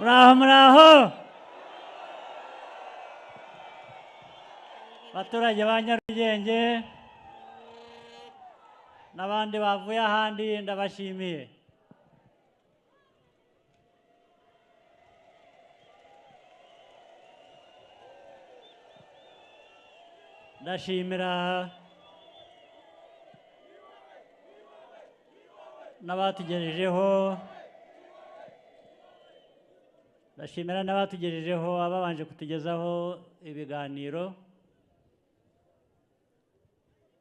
Muraho, muraho, baturage ba Nyarugenge n'abandi bavuye ahandi, ndabashimiye. Ndashimira n'abatugejejeho, ndashimira n'abatugejejeho, ababanje kutugezaho ibiganiro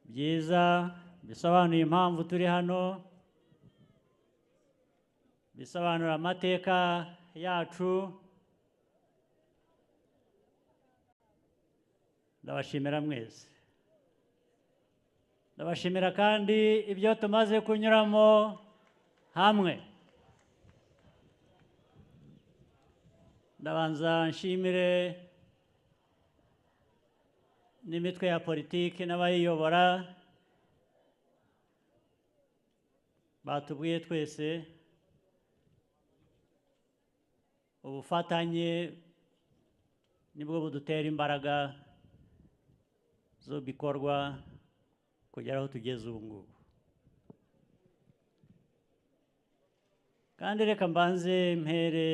byiza bisobanuye impamvu turi hano, bisobanura amateka yacu. Ndabashimira mwese. Ndabashimira kandi ibyo tumaze kunyuramo hamwe. Ndabanza nshimire n'imitwe ya politiki n'abayiyobora batubwiye twese ubufatanye nibwo budutera imbaraga zo bikorwa kugera aho tugeze ubu ngubu. Kandi reka mbanze mpere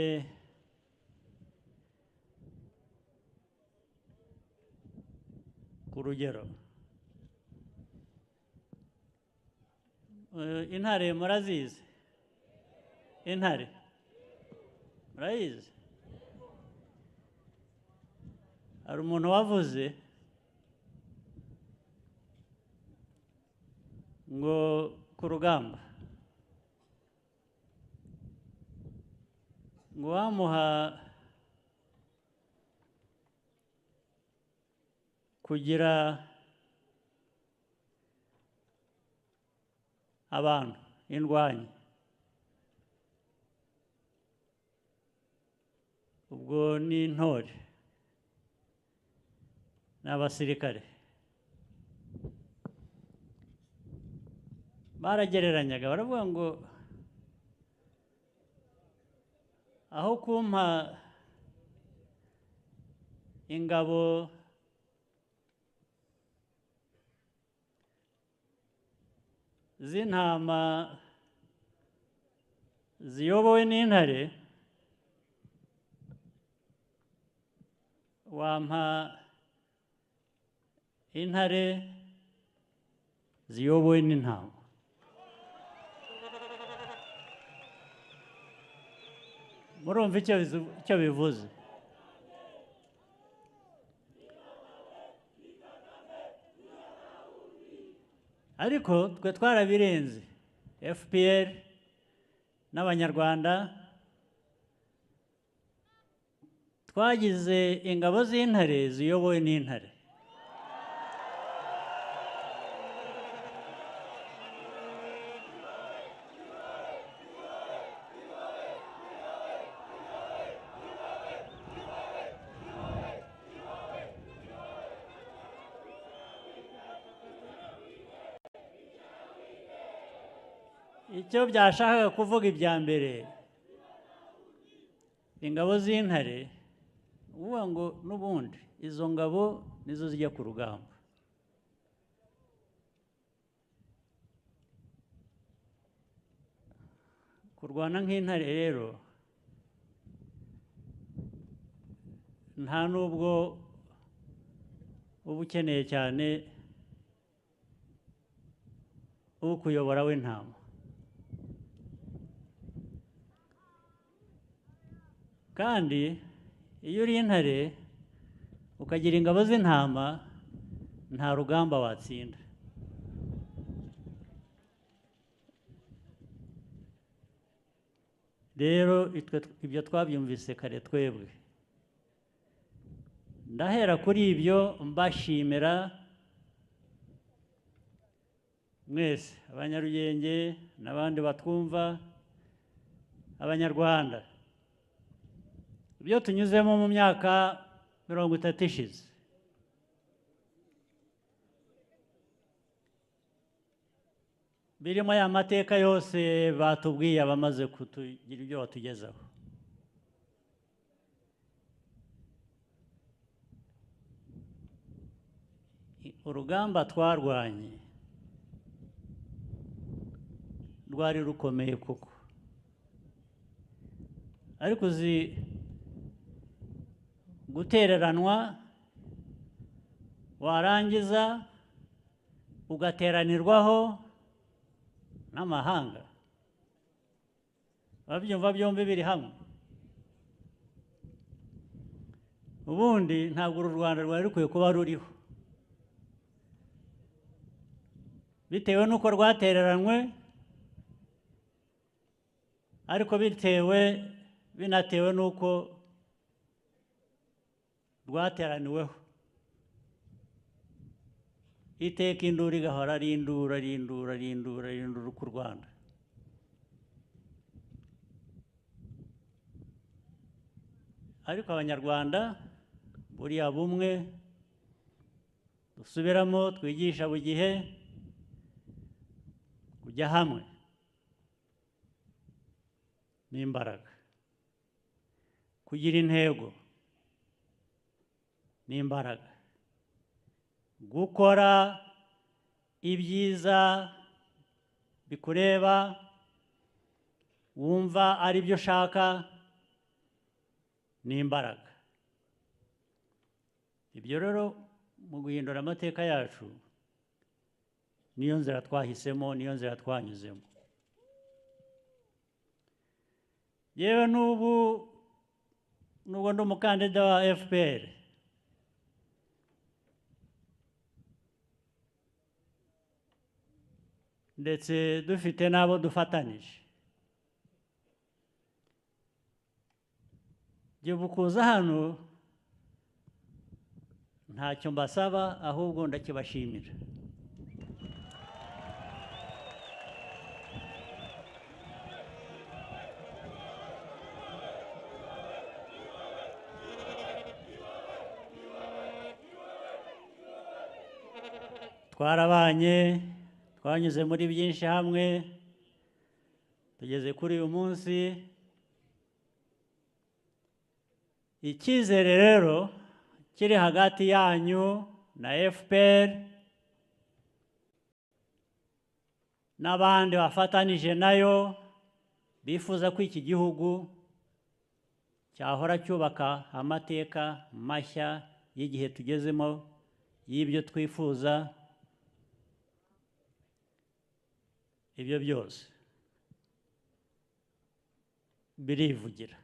ku rugero. Intare murazizi? Intare murayizi? Hari umuntu wavuze ngo ku rugamba ngo wamuha kugira abantu indwanyi, ubwo ni intore n'abasirikare. Baragereranyaga baravuga ngo aho kumpa ingabo z'intama ziyobowe n'intare, wampa intare ziyobowe n'intama. Murumva icyo bivuze? Ariko twe twarabirenze, FPR n'Abanyarwanda twagize ingabo z'intare ziyobowe n'intare. Icyo byashakaga kuvuga ibya mbere, ingabo z'intare, uvuga ngo n'ubundi izo ngabo nizo zijya ku rugamba. Kurwana nk'intare rero nta nubwo uba ukeneye cyane ukuyobora w'intama. Kandi iyo uri intare ukagira ingabo z'intama nta rugamba watsinda. Rero ibyo twabyumvise kare twebwe. Ndahera kuri ibyo mbashimira mwese Abanyarugenge n'abandi batwumva, Abanyarwanda. Ibyo tunyuzemo mu myaka 30 ishize birimo ya mateka yose batubwiye abamaze kutugira ibyo batugezaho. Urugamba twarwanye rwari rukomeye koko, ariko uzi gutereranwa warangiza ugateranirwaho n'amahanga, babyumva byombi biri hamwe. Ubundi ntabwo uru Rwanda rwari rukwiye kuba ruriho, bitewe n'uko rwatereranywe, ariko bitewe binatewe n'uko rwateraniweho. Iteka induru igahora ari induru, ari induru, ari induru, ari induru ku Rwanda. Ariko Abanyarwanda buriya bumwe dusubiramo twigisha buri gihe kujya hamwe n'imbaraga, kugira intego n'imbaraga, gukora ibyiza bikureba wumva ari byo ushaka n'imbaraga. Ibyo rero mu guhindura amateka yacu niyo nzira twahisemo, niyo nzira twanyuzemo. Yewe n'ubu nubwo ndi umukandida wa FPR, ndetse dufite n'abo dufatanije, jye kuza hano ntacyo mbasaba, ahubwo ndakibashimira. Twarabanye, twanyuze muri byinshi hamwe, tugeze kuri uyu munsi. Icyizere rero kiri hagati yanyu na FPR n'abandi bafatanije nayo bifuza ko iki gihugu cyahora cyubaka amateka mashya y'igihe tugezemo, y'ibyo twifuza, ibyo byose birivugira.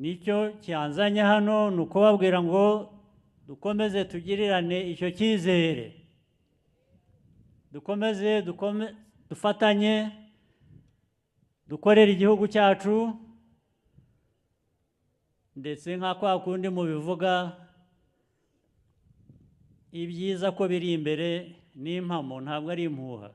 Nicyo cyanzanye hano, ni ukubabwira ngo dukomeze tugirirane icyo cyizere, dukomeze dufatanye, dukorere igihugu cyacu, ndetse nka kwa kundi mubivuga, ibyiza ko biri imbere n'impamo, ntabwo ari impuha.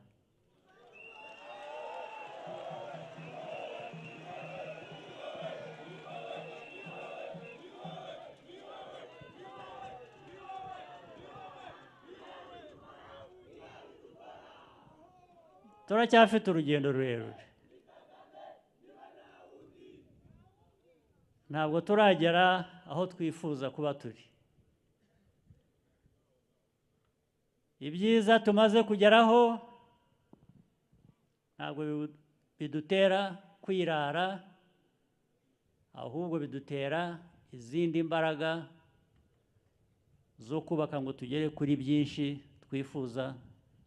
Turacyafite urugendo rurerure, ntabwo turagera aho twifuza kuba turi. Ibyiza tumaze kugeraho ntabwo bidutera kwirara, ahubwo bidutera izindi mbaraga zo kubaka ngo tugere kuri byinshi twifuza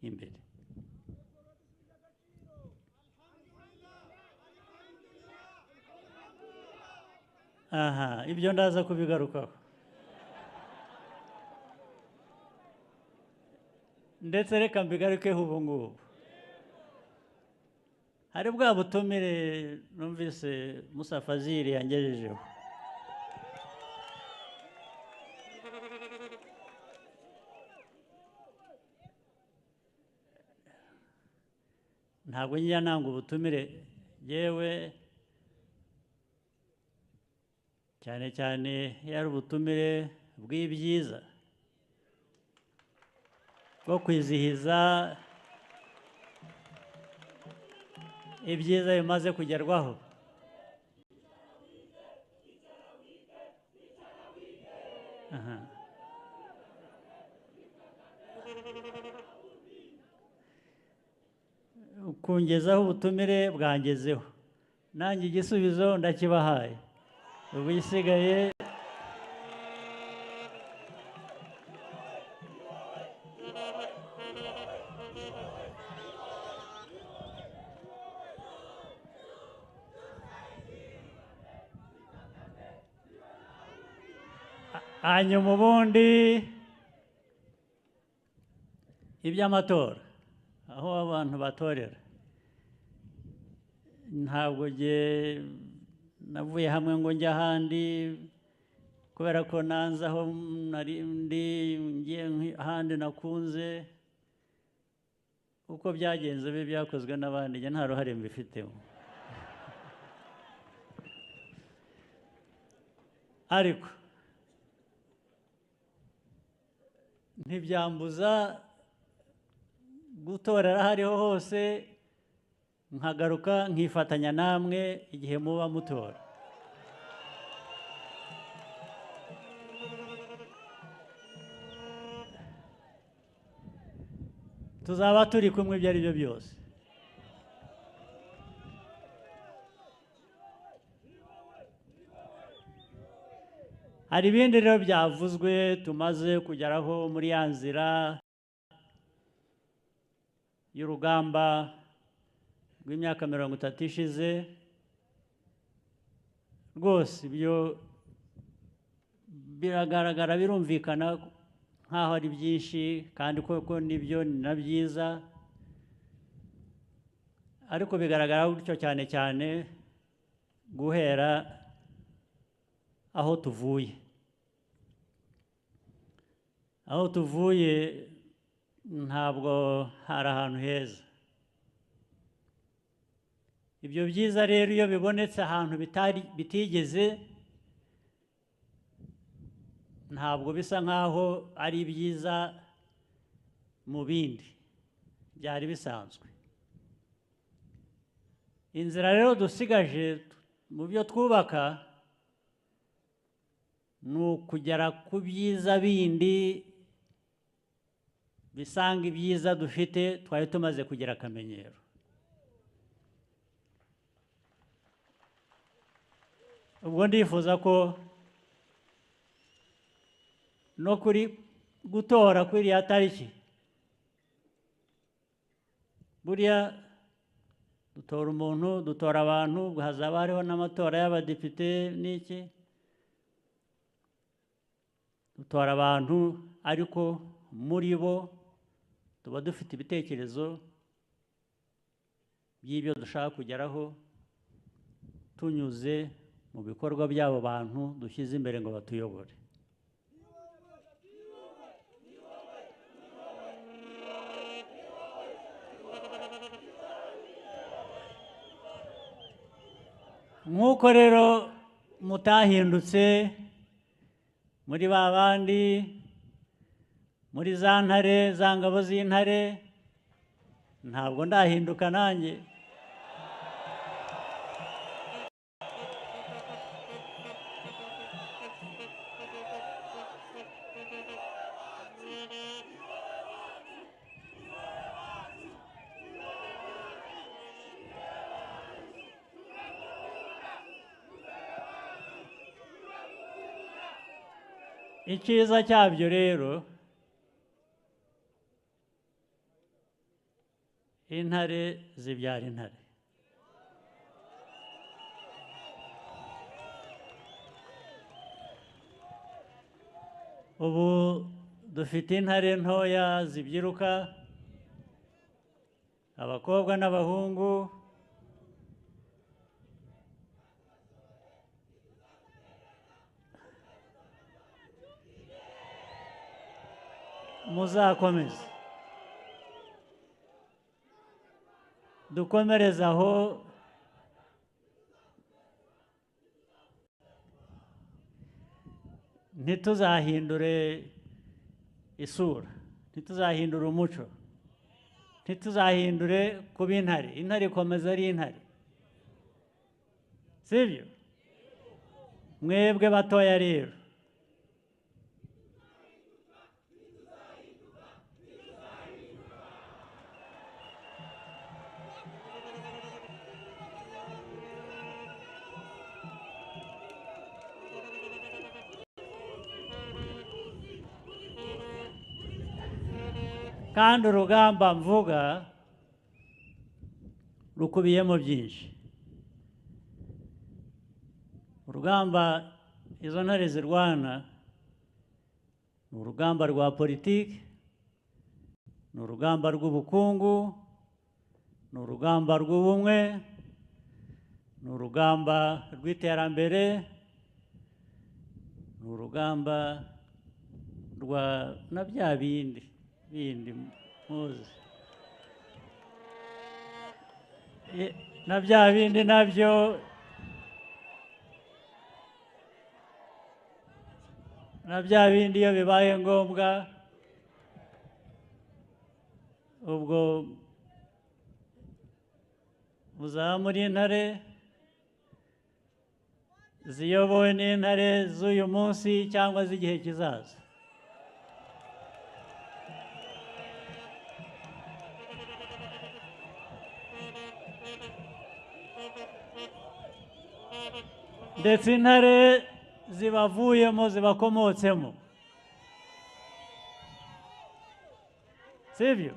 imbere. Aha, ibyo ndaza kubigarukaho, ndetse reka mbigarukeho ubu ngubu. Hari bwa butumire numvise Musa Fazili yangejejeho. Ntabwo njya nanga ubutumire yewe, cyane cyane yari ubutumire bw'ibyiza bwo kwizihiza ibyiza bimaze kugerwaho. Aha. Kungezaho ubutumire bwangezeho, nanjye igisubizo ndakibahaye. Ubu isigaye hanyuma ubundi iby'amatora, aho abantu batorera, ntabwo nge navuye hamwe ngo njye ahandi kubera ko nanze aho nari ndi, ngiye ahandi nakunze. Uko byagenze bibe byakozwe n'abandi, njye nta ruhare mbifitemo. Ariko ntibyambuza gutorera aho ariho hose, nkagaruka nkifatanya namwe igihe muba mutora. Tuzaba turi kumwe ibyo ari byo byose. Hari ibindi rero byavuzwe tumaze kugeraho muri ya nzira y'urugamba rw'imyaka 30 ishize. Rwose ibyo biragaragara, birumvikana nk'aho ari byinshi, kandi koko nibyo, ni na byiza, ariko bigaragara gutyo cyane cyane guhera aho tuvuye. Aho tuvuye ntabwo hari ahantu heza. Ibyo byiza rero iyo bibonetse ahantu bitigeze, ntabwo bisa nkaho ari byiza mu bindi byari bisanzwe. Inzira rero dusigaje mu byo twubaka ni ukugera ku byiza bindi bisanga ibyiza dufite twari tumaze kugira akamenyero. Ubwo ndifuza ko no kuri gutora kuri iriya tariki, buriya dutora umuntu, dutora abantu, hazaba hariho n'amatora y'abadepite n'iki, dutora abantu, ariko muri bo tuba dufite ibitekerezo by'ibyo dushaka kugeraho tunyuze mu bikorwa by'abo bantu dushyize imbere ngo batuyobore. Nk'uko rero mutahindutse muri ba bandi, muri za ntare, za ngabo z'intare, ntabwo ndahinduka nanjye. Icyiza cyabyo rero, intare zibyara intare. Ubu dufite intare ntoya zibyiruka, abakobwa n'abahungu, muzakomeze dukomereze aho. Ntituzahindure isura, ntituzahindure umuco, ntituzahindure kuba intare. Intare ikomeza ari intare, sibyo? Mwebwe batoya rero, Kandi urugamba mvuga rukubiyemo byinshi. Urugamba izo ntare zirwana ni urugamba rwa politiki, ni urugamba rw'ubukungu, ni urugamba rw'ubumwe, ni urugamba rw'iterambere, ni urugamba rwa na bya bindi bindi muzi, na bya bindi nabyo na bya bindi iyo bibaye ngombwa ubwo muzaba muri intare ziyobowe n'intare z'uyu munsi cyangwa z'igihe kizaza. Ndetse intare zibavuyemo zibakomotsemo, sibyo?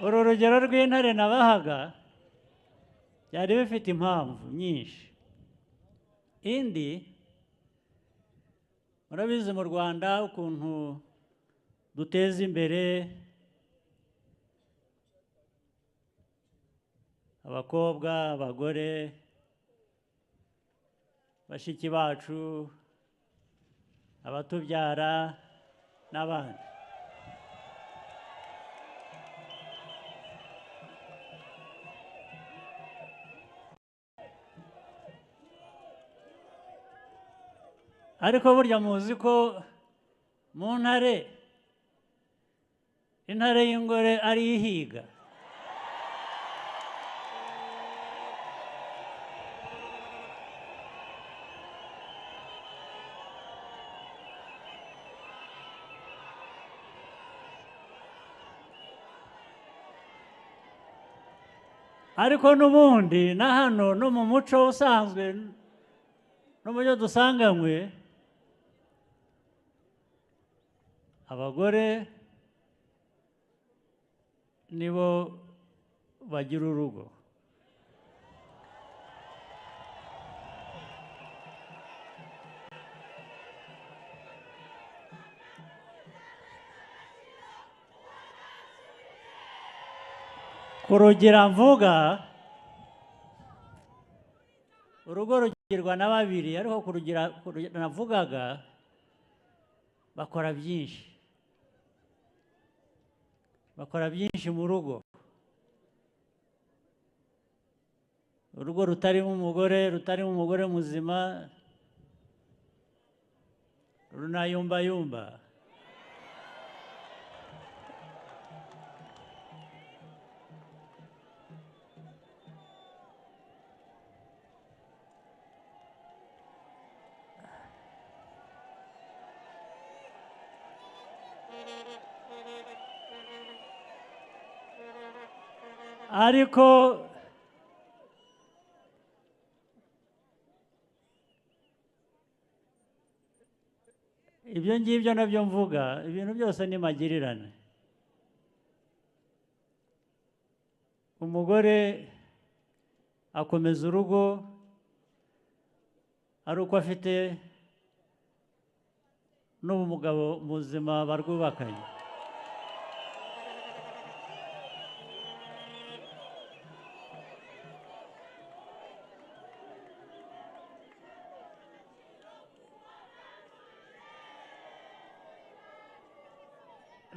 Uru rugero rw'intare nabahaga byari bifite impamvu nyinshi. Indi, murabizi mu Rwanda ukuntu duteza imbere abakobwa, abagore, bashiki bacu, abatubyara n'abandi. Ariko burya muzi ko mu ntare, intare y'ingore ari ihiga. Ariko n'ubundi na hano no mu muco usanzwe no mu byo dusanganywe, abagore nibo bagira urugo. Kurugira mvuga urugo rugirwa na babiri, ariko kurugira navugaga bakora byinshi, bakora byinshi mu rugo. Urugo rutarimo umugore, rutarimo umugore muzima, runayumbayumba. Ariko ibyo ngibyo nabyo mvuga, ibintu byose ni magirirane. Umugore akomeza urugo ari uko afite n'umugabo muzima barwubakanye.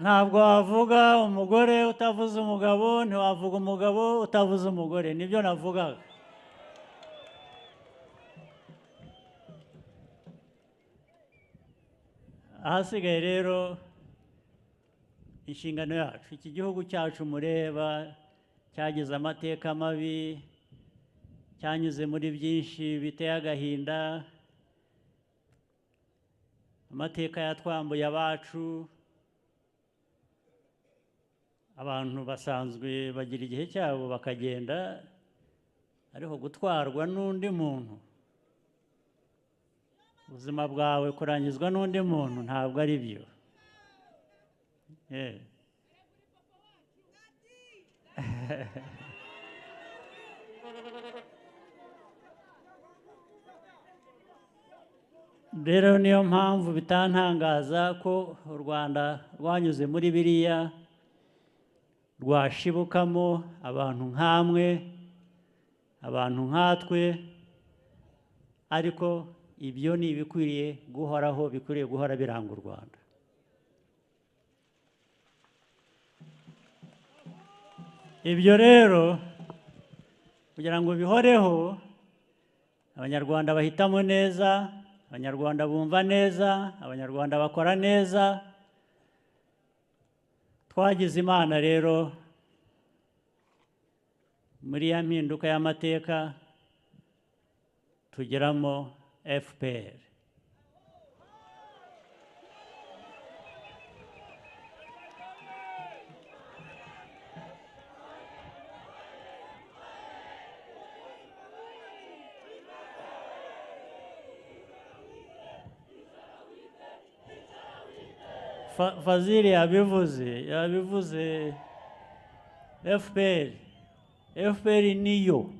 Ntabwo wavuga umugore utavuze umugabo, ntiwavuga umugabo utavuze umugore, nibyo navugaga. Ahasigaye rero inshingano yacu, iki gihugu cyacu mureba cyagize amateka mabi, cyanyuze muri byinshi biteye agahinda, amateka yatwambuye abacu, Abantu basanzwe bagira igihe cyabo bakagenda, ariko gutwarwa n'undi muntu, ubuzima bwawe kurangizwa n'undi muntu, ntabwo ari byo. Rero niyo mpamvu bitantangaza ko u Rwanda rwanyuze muri biriya, rwashibukamo abantu nkamwe, abantu nkatwe, ariko ibyo ni ibikwiriye guhoraho, bikwiriye guhora biranga u Rwanda. Ibyo rero kugira ngo bihoreho, Abanyarwanda bahitamo neza, Abanyarwanda bumva neza, Abanyarwanda bakora neza. Twagize Imana rero muri ya mpinduka y'amateka tugeramo FPR. Fazili yabivuze FPR niyo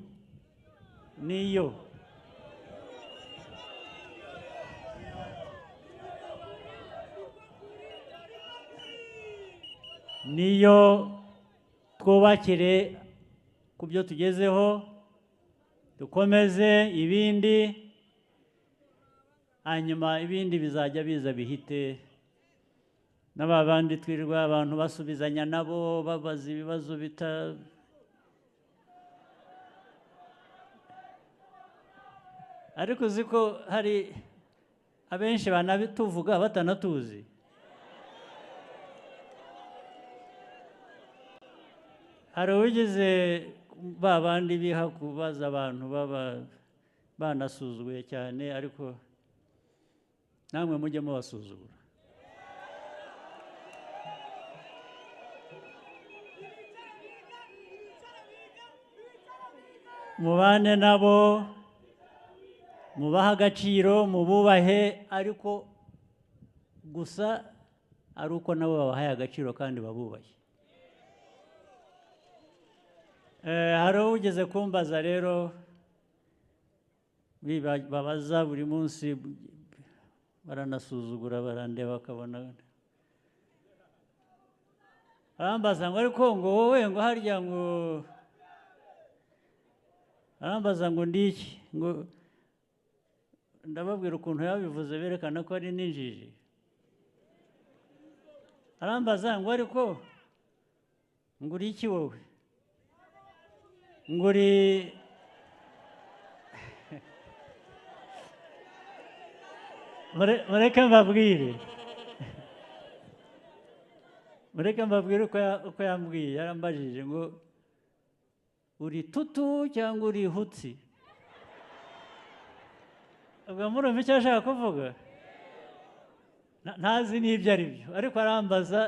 niyo twubakire ku byo tugezeho, dukomeze ibindi, hanyuma ibindi bizajya biza bihite. N'ababandi twirirwa abantu basubizanya nabo babaza ibibazo bita, ariko uzi ko hari abenshi banabituvuga batanatuzi. Hari uwigeze babandi biha kubaza abantu baba banasuzuguye cyane, ariko namwe mujye mubasuzugura. Mubane nabo, mubahe agaciro, mububahe, ariko gusa ari uko nabo babahaye agaciro kandi babubahe. Hari ugeze kumbaza rero, babaza buri munsi, baranasuzugura, barandeba bakabona, arambaza ngo ariko ngo wowe ngo harya ngo, arambaza ngo ndiki, ngo ndababwira ukuntu yabivuze berekana ko ari n'injiji. Arambaza ngo ariko ngo uri iki wowe, ngo uri mureke mbabwire uko yambwiye. Yarambajije ngo uri tutu cyangwa uri hutsi. Ubwo murumva icyo ashaka kuvuga, ntazi n'ibyo ari byo, ariko arambaza,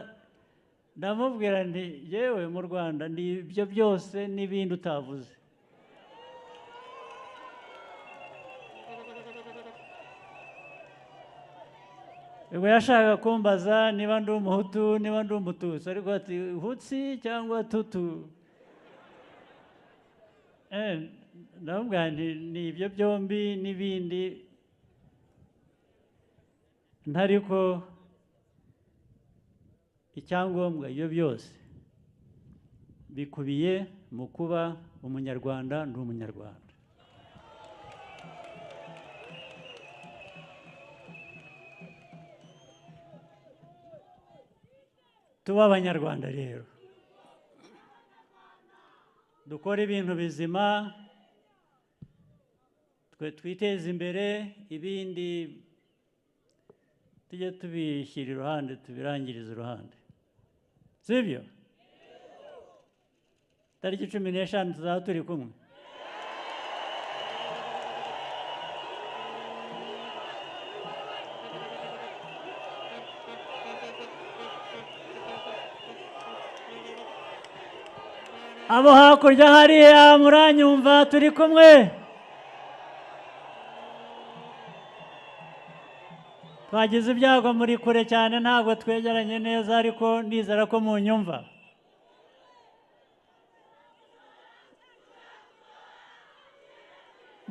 ndamubwira nti yewe mu Rwanda ni ibyo byose n'ibindi utavuze. Ubwo yashaka kumbaza niba ndi umuhutu, niba ndi umututsi, ariko ati hutsi cyangwa tutu. Ndamubwira nti ni ibyo byombi n'ibindi, ntariko icyangombwa ibyo byose bikubiye mu kuba umunyarwanda, ndi umunyarwanda. Tuba abanyarwanda rero, dukora ibintu bizima, twe twiteze imbere, ibindi tujye tubishyira iruhande, tubirangirize iruhande, sibyo? Tariki 15 tuzaba turi kumwe. Abo hakurya hariya muranyumva, turi kumwe. Twagize ibyago muri kure cyane, ntabwo twegeranye neza, ariko ndizera ko munyumva.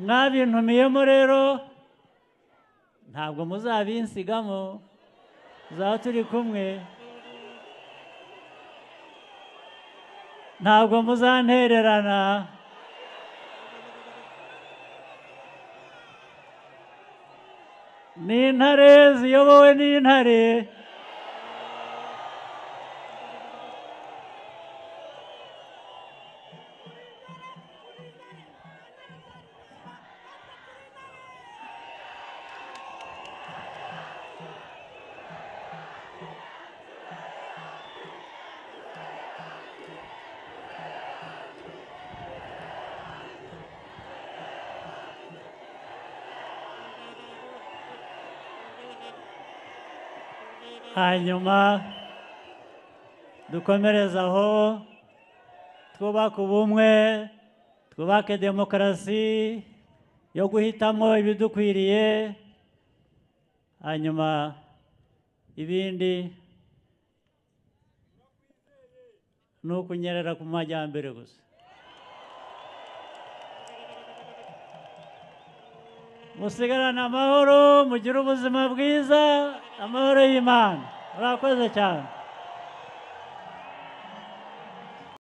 Mwabintumiyemo rero ntabwo muzabinsigamo, tuzaba turi kumwe, ntabwo muzantererana. Ni intare ziyobowe n'intare. Hanyuma dukomereze aho, twubake ubumwe, twubake demokarasi yo guhitamo ibidukwiriye, hanyuma ibindi ni ukunyerera ku majyambere gusa. Musigarane amahoro, mugire ubuzima bwiza, amahoro y'Imana. Murakoze cyane.